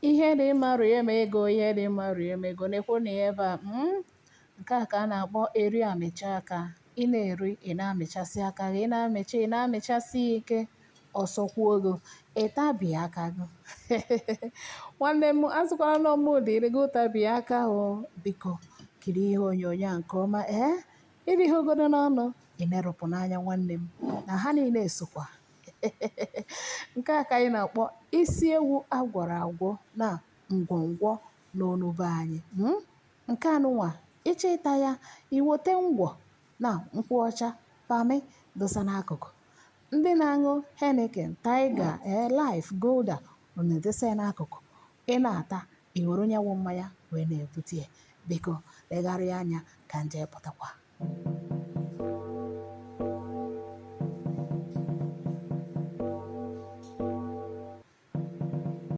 Ihe dị mma rie m ego, ihe dị mma rie m ego. Nekwo na ya ebe a, Nke a ka a na-akpọ eri amịcha aka. Ị na-eri, ị na-amịchasị aka gị, ị na-amịcha, ị na-amịchasị ya ike, ọsọ kwuo gị, ị tabie aka gị. Nwanne m, asịkwala na ọmụ dịrị gị ụtabie aka o. Biko, kirie ihe onyonyo a nke ọma, ee? Irighị n'ọnụ, ị nerụpụ n'anya nwanne m, na ha niile sokwa. Nke a ka anyị na-akpọ isi ewu agwọrọ agwọ na ngwọngwọ n'onu be anyị. Nke anụnwa, ịchọ ịta ya, iwote ngwọ na nkwụ ọcha pamị dosa n'akụkụ. Ndị na-aṅụ Heineken, Tiger, Life, Gulder, unu edosa ya n'akụkụ. Ị na-ata, i were nyanwụ mmanya wee na-ebute ya. Biko, legharịa anya ka nje pụtakwa.